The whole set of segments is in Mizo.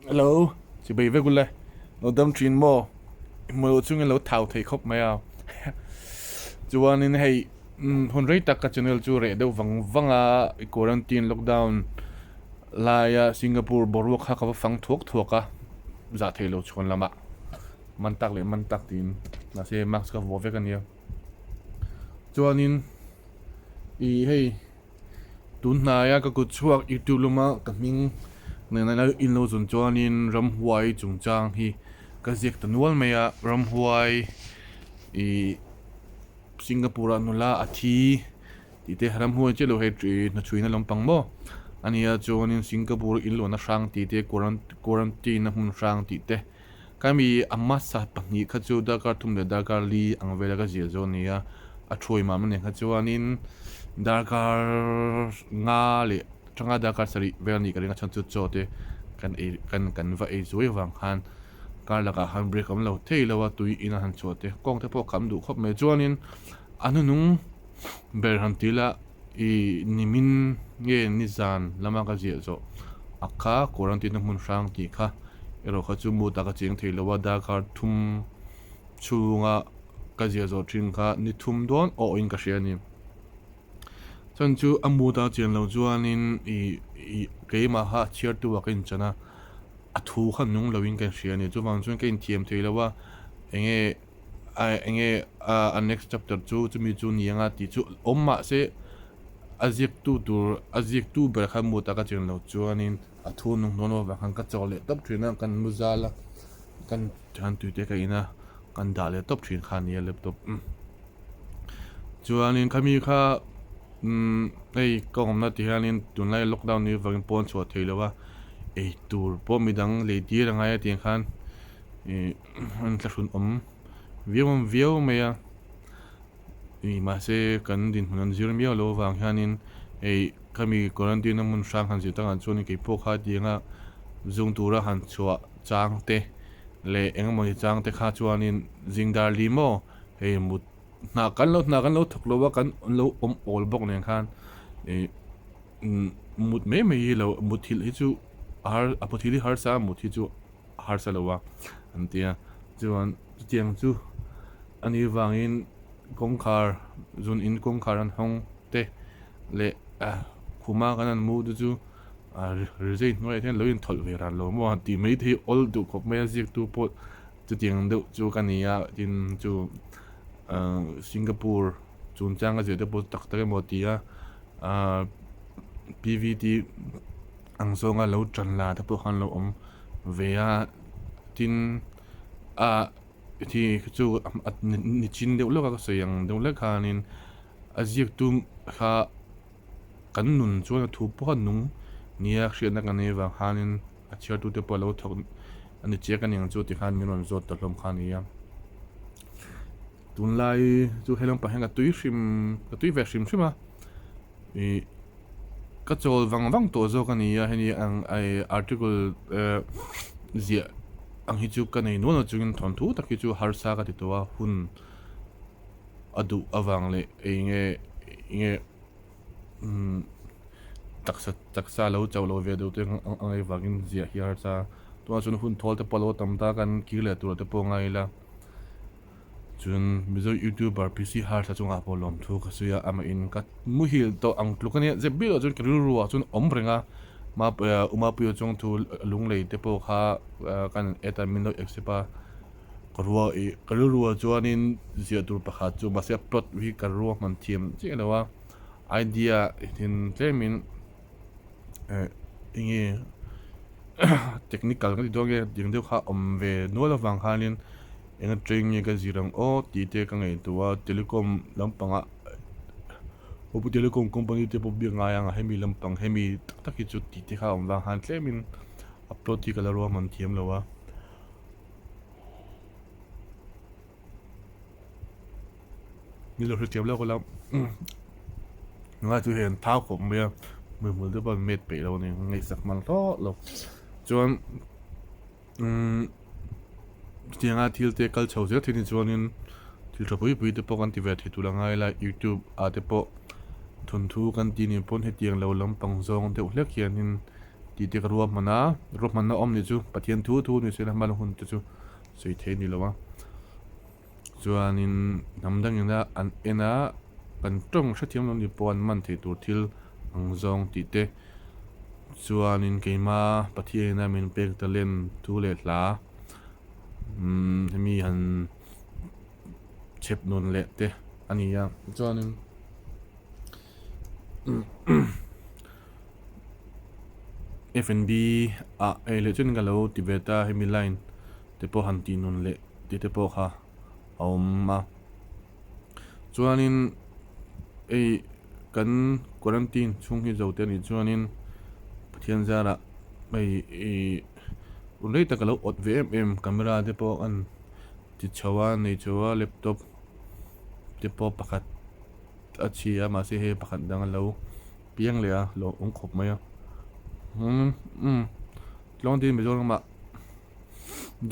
Hello, chibei vek ule. Lo dam thin maw? Hmuh chungin lo thau thei khawp mai a. Chuanin hei hun rei tak ka channel chu reh deuh vang vang a, quarantine lockdown laia Singapore boruak kha ka va fang thuak thuak a, zah theih lo chhuan lamah man tak leh man tak tiin mahse mask ka vuah vek a nia. Chuanin ih hei. Tun hnaia ka kut chhuak YouTube lama ka hming nena in lo zawn chuanin ramhuai chungchang hi ka ziak ta nual mai a, ramhuai ih Singapore ah nula a thi tih te ramhuai chiah lo hei hna chhuina lampang maw a nia chuanin Singapore in luahna hrang tih te quarantine na hmun hrang tih te Kami a hmasa pahnih kha chu darkar thum leh darkar li ang vela ka ziah zawh a ni a, a thuai mah mah kha chuanin darkar nga leh tanga darkar sarih vel a nih ka ring a chhan chu chaw te kan ei kan kan va ei zuai avang khan kar lakah khan break a awm lo thei lo a tui in a han chhuah te kawng te pawh kham duh khawp mai chuanin a hnuhnung ber han ti ila ih nimin nge nizan lama ka ziah zawh a kha quarantine na hmun hrang tih kha erawh kha chu mood ah ka cheng thei lo a darkar thum chhunga ka ziah zawh thin kha ni thum dawn awh in ka hria a ni chuan chu a mood a chian loh chuanin ih ih keimah kha a chhiar tu ah ka inchan a a thu kha nung lo in ka inhria a ni chuvang chuan ka inthiam thei lo a eng nge. a eng nge a next chapter chu chumi chu ni anga tih chu awm mah se a ziaktu tur a ziaktu ber kha mut a ka chin loh chuanin a thu nung dawn avang khan ka chaw leh tawp thin a kan mu zal a kan thian tui te ka in a kan dah leh tawp thin kha a nia laptop chuanin khami kha umm hei ka awmna ti hianin tunlai lockdown ni avangin pawn chhuah theih loh a eitur pawh midang lei tir a ngai a tiang khan ih. An thlahrun awm viau awm viau mai a, ih mahse kan dinhmun an zir miau loh avang hianin hei khami quarantine a hmun hrang han zir takah chuan kei pawh kha tianga zung tura han chhuah chang te leh eng emawni chang te kha chuanin zing dar li maw hei mut hna kan lo hna kan lo thawk lo a kan lo awm awl bawk nen khan ih mut mai mai hi lo muthilh hi chu a har a muthilh hi harsa a mut hi chu. harsa lo a an ti a chuan chutiang chu a nih vangin kawngkhar zun in kawngkhar an hawng te leh khuma kan han mu te chu rizai hnuaiah hian lo inthawlh ve ran lo maw han tih mai te hi awl duh khawp mai a ziaktu pawh chutiang deuh chu ka ni a tin chu ahh Singapore chungchang a zir te pawh tak tak emaw ti a ahh P V T ang zawnga lo tan la te pawh khan lo awm ve a tin a thi chu ni chin deuh lawk a ka sawi ang deuh lek khanin a ziak tum kha kan nun chuan a thu pawh a nung nia hriatna ka nei avang khanin a chhiartu te pawh a lo thawk a ni chiang a ni ang chu tikhan min rawn zawt ta hlawm kha a ni a tunlai chu he lampang hian ka tui hrim ka tui ve hrim hrim a ih. Ka chawl vang vang tawh zawk a ni a, heni ang article ziah ang hi chu ka nei nual a chungin thawnthu tak hi chu harsa ka ti tawh a, hun a duh avang leh eng nge eng nge taksa taksa lo chauh lo ve deuh te ang avangin ziah hi a harsa a, tunah chuan hun thawl te pawh a lo tam ta kan kir leh tur te pawh a ngai ila. Chuan Mizo YouTuber PC Harsa chungah pawh lawmthu ka sawi a, amah in ka muhil tawh ang tluk a nia, zep bik loh chuan ka rilru ah chuan awm reng a, Umapuia chuang thu lunglei te pawh kha kan add a min lo accept a, ka rua ih ka rilru ah chuanin ziah tur pakhat chu mahse a plot hi ka rua hman thiam chiah lo a, idea in tlemin eh eng nge technical ka ti dawn nge tiang deuh kha awm ve nual avang khanin Eng atang nge ka zir ang aw tih te ka ngaihtuah a, telecom lampangah Oppo telecom company te pawh biak ngai ang a hemi lampang hemi tak tak hi chu tih te kha a awm vang khan tlemin upload hi ka la ruahman thiam lo a. Ni lo hrethiam lawk ila ngai chu hei an thau khawp mai a hmuihmul te pawh an met peih lo a ni ngaihsak hman hlawk lo chuan. Umm chutianga thil te kal chho zel thei ni chuanin thil tha pui pui te pawh kan ti ve thei tur a ngai la youtube ah te pawh thawnthu kan tih ni pawn hetiang lo lampang zawng deuh hlek hianin. Tih te ka ruahman a, ruahmanna awm ni chu Pathian thu thu ni se la hman hun te chu sawi thei a ni lo a. Chuanin hnam dangin a an en a, kan tawng hrethiam lo ni pawh an man thei tur thil ang zawng tih te. Chuanin keima Pathianina min pek talent thu leh hla umm hemi han chhep nun leh te a ni a. Chuanin F&B ah ei leh chuan ka lo ti ve ta hemi line te pawh han tih nun leh tih te pawh kha a awm a chuanin hei kan quarantine chhung hi zo te anih chuanin Pathian zarah hei ih hun rei tak a lo awt ve em em camera te pawh an ti chho a nei chho a laptop te pawh pakhat. A chhi a mahse hei pakhat dang a lo piang leh a lo awm khawp mai a umm umm tluang te Mizoram ah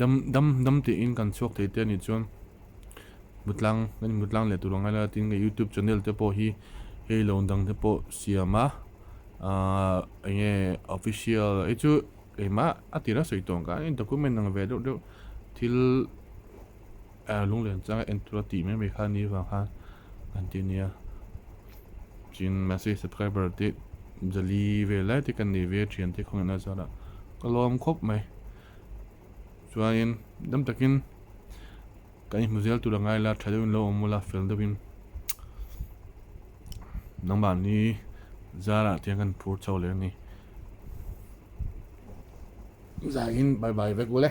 dam dam dam tiin kan chhuak thei te a nih chuan mutlang kan mutlang leh tur ang a tin ka youtube channel te pawh hi hei lo dang te pawh siam a ahh eng nge official hei chu engmah a tir a sawi tawh ang khan document ang ve deuh deuh thil. Lunglen changa en tura tih mai mai kha ni vang khan an ti ania. Tin mahse subscriber te jali vel lai te kan nei ve a thian te khawngaihna zarah ka lawm khawp mai. Chuanin dam takin kan inhmu zel tur a ngai la tha deuhin lo awm ula fel deuhin nangmahni zarah te hian kan phur chho leh a ni. Zaiin bye bye vek ule.